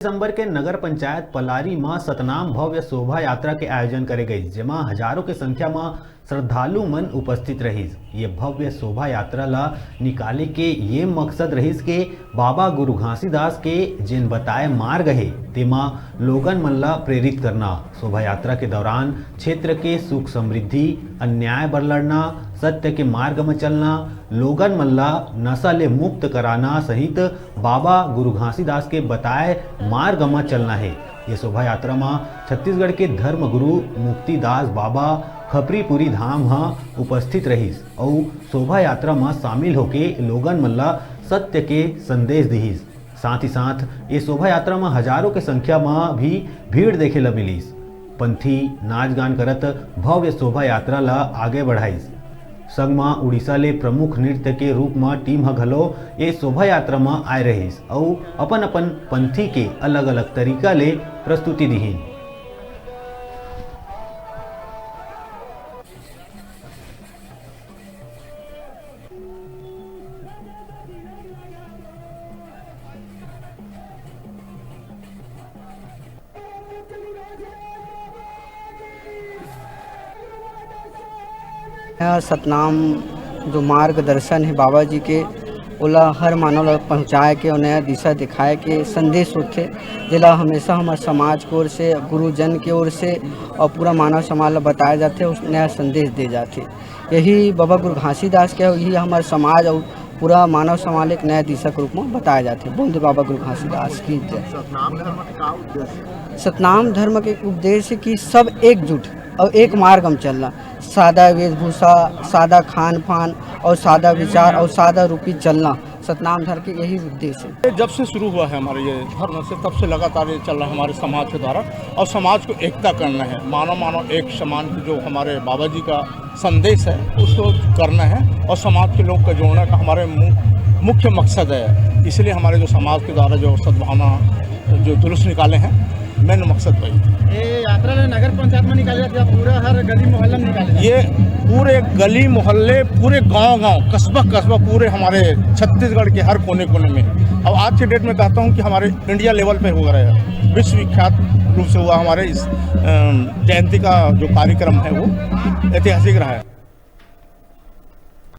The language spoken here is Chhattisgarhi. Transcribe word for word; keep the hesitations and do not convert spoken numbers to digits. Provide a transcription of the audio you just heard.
दिसंबर के नगर पंचायत पलारी म सतनाम भव्य शोभा यात्रा के आयोजन करे गइस, जेमा हजारों के संख्या म श्रद्धालु मन उपस्थित रहिस। ये भव्य शोभा यात्रा ला निकाले के ये मकसद रहिस के बाबा गुरु घासीदास के जेन बताए मार्ग हे, तेमा लोगन मन ला प्रेरित करना। शोभा यात्रा के दौरान क्षेत्र के सुख समृद्धि, अन्याय बर लड़ना, सत्य के मार्ग म चलना, लोगन मन ला नशा ले मुक्त कराना सहित बाबा गुरु घासीदास के बताए मार्ग म चलना हे। ये शोभा यात्रा म छत्तीसगढ़ के धर्म गुरु मुक्तिदास बाबा खपरीपुरी धाम ह उपस्थित रहिस अउ शोभा यात्रा म शामिल होके लोगन मन ला सत्य के संदेश दिहिस। साथ ही साथ ये शोभा यात्रा म हजारों के संख्या म भी भीड़ देखे ल मिलिस। पंथी नाच गान करत भव्य शोभा यात्रा ल आगे बढ़ाइस। संग म उड़ीसा ले प्रमुख नृत्य के रूप म टीम ह घलो ए शोभा यात्रा म आए रहिस अउ अपन-अपन पंथी के अलग-अलग तरीका ले प्रस्तुति दिहिन। यह सतनाम जो मार्गदर्शन हे बाबा जी के, ओला हर मानव ला पहुँचाए के, नया दिशा दिखाए के संदेश होथे, जेला हमेशा हमर समाज के ओर से, गुरुजन के ओर से और पूरा मानव समाज ला बताए जाथे, उस नया संदेश दे जाथे। यही बाबा गुरु घासीदास के, यही हमर समाज और पूरा मानव समाज एक नया दिशा के रूप में बताया जाथे। बोल दे बाबा गुरु घासीदास की जय। सतनाम धर्म के का उद्देश्य? सतनाम धर्म के उपदेश हे कि सब एकजुट और एक मार्ग में चलना, सादा वेशभूषा, सादा खान पान और सादा विचार और सादा रूपी चलना, सतनाम धर्म के यही उद्देश्य हे। ये जब से शुरू हुआ है हमारे ये धर्म से, तब से लगातार ये चल रहा है हमारे समाज के द्वारा। और समाज को एकता करना है, मानव मानव एक समान की जो हमारे बाबा जी का संदेश है, उसको करना है और समाज के लोग का जोड़ने का हमारे मु-, मुख्य मकसद है। इसलिए हमारे जो समाज के द्वारा जो सद्भावना, जो जुलूस निकाले हैं, मेन मकसद वही है। ये यात्रा ला नगर पंचायत में निकाले जाथे या पूरा हर गली मोहल्ला में निकाले जाथे? ये पूरे गली मोहल्ले, पूरे गांव गांव, कस्बा कस्बा, पूरे हमारे छत्तीसगढ़ के हर कोने कोने में। अब आज के डेट में कहता हूँ कि हमारे इंडिया लेवल पे हो रहा है, विश्वविख्यात रूप से हुआ हमारे इस, अम, जयंती का जो कार्यक्रम है वो ऐतिहासिक रहा है।